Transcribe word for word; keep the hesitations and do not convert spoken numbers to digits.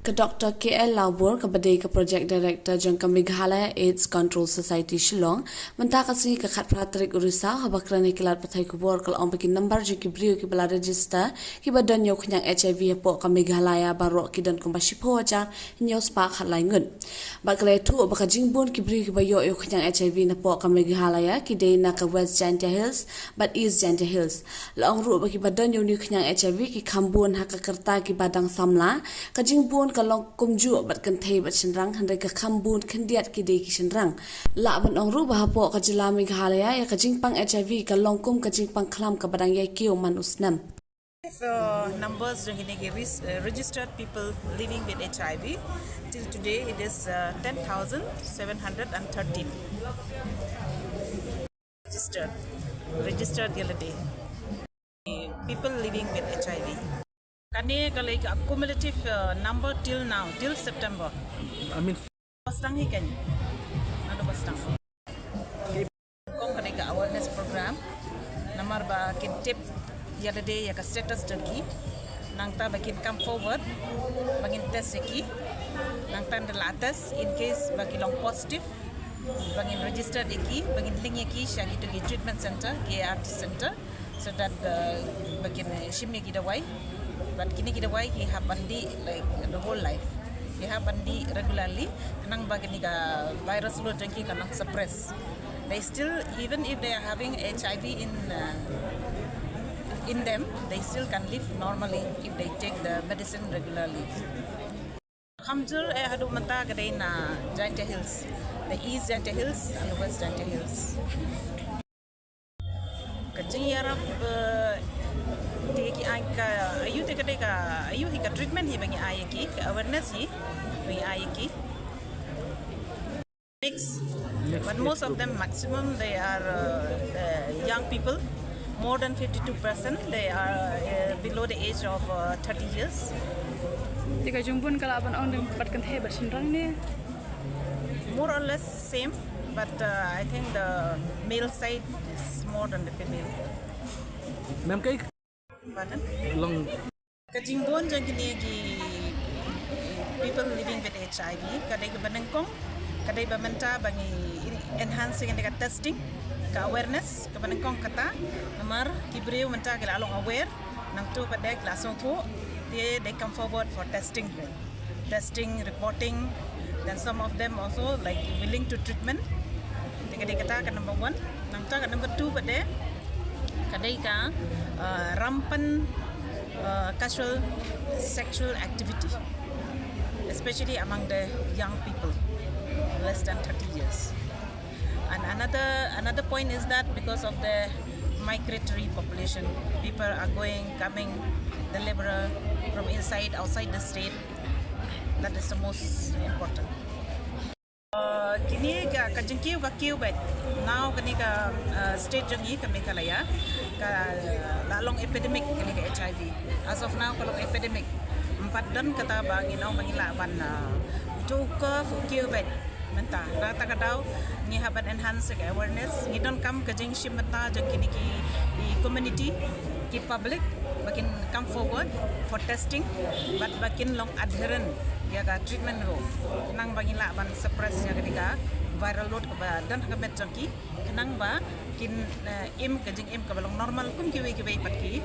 Ka Dr K L Lawbor, kaba dei ka Project Director jong ka Meghalaya AIDS Control Society Shillong, mynta ka sngi ka khatphra tarik u Risaw, haba kren ha ki lad pathai khubor, ka la ong ba ki nambar jong ki briew kiba la register kiba don ïa u khñiang HIV hapoh ka Meghalaya baroh ki don kumba shiphew hajar hynñiew spah khatlai ngut. Bad ka la ïathuh ba ka jingbun ki briew kiba ïoh ïa u khñiang HIV napoh ka Meghalaya ki dei na ka West Jaintia Hills bad East Jaintia Hills. La ong ruh ba kiba don ïa une u khñiang HIV ki kham bun ha ka rta kiba dang samla. Ka jingbun ka long kumjuh bad kynthei bad shynrang, hynrei ka kham bun khyndiat ki dei ki shynrang. Lah ban ong ruh ba hapoh ka jylla Meghalaya ïa ka jingpang HIV ka long kum ka jingpang khlam kaba dang ïai kiew man u snem. So, numbers jong kine ki res- uh, registered people living with HIV, till today it is uh, ten thousand seven hundred and thirteen registered, registered ïa lade, people living with HIV. Kane ka lei ka cumulative uh, number till now, till September. I mean, bastang hi kan. Nado bastang. Kong ka dei ka awareness program. Namar ba kin tip ïa lade ïa ka status jong ki. Nangta ba kin come forward ba ngin test ïa ki. Nangta da la test, in case ba ki long positive, ba ngin register ïa ki, ba ngin link ïa ki sha kito ki treatment center, ki ART center, so that uh, ba kin uh, shim ïa ki dawai. But kine ki dawai ki hap ban dih like the whole life. Ki hap ban dih regularly. Khnang ba kine ka virus load jong ki kan nang suppress. They still, even if they are having HIV in uh, in them, they still can live normally if they take the medicine regularly. Khamjur eh haduh mynta ka dei na Jaintia Hills, the East Jaintia Hills and the West Jaintia Hills. Ka jingïarap eh, te ki ai ka ayu te ka dei ka ayu hi ka treatment hi ba ngi ai ki, ka awareness hi ba ngi ai ki. Mix. But most of them, maximum, they are uh, uh, young people. More than fifty-two percent, they are uh, below the age of uh, thirty years. Te ka jingbun ka lah ban ong dang bad kynthei bad shynrang ne? More or less same, but uh, I think the male side is more than the female. Ma'am, kai Pardon? Long. Ka jingbun jong kine ki people living with HIV ka dei kaba nyngkong, ka dei ba mynta ba ngi enhance ïa ka testing, ka awareness, kaba nyngkong kata. Namar ki briew mynta ki la long aware, nangta pat de ki la sngewthuh, te they come forward for testing. Testing, reporting, then some of them also like willing to treatment. Te ka dei kata ka number one. Nangta ka number two pat de ka dei ka uh, rampant uh, casual sexual activity, especially among the young people, less than thirty years. And another another point is that because of the migratory population, people are going, coming, the laborer from inside, outside the state, that is the most important. Uh, kini ka ka jingkiew ka kiew bad now kini ka uh, state jong ngi ka Meghalaya ka la long epidemic kini ka HIV. As of now ka long epidemic. Empat don kata ba ngi nau ba ngi la ban uh, tu ka kiew bad. Mynta na ta ka daw ngi hap ban enhance ka awareness, ngi don kam ka jingshim mynta jong kini ki community, ki public ba kin come forward for testing, but ba kin long adherent ïa ka treatment ruh. Nang ba ngi lah ban suppress ïa ka viral load kaba don ha ka met jong ki, nang ba kin uh, im ka jingim kaba long normal kum kiwei kiwei pat ki.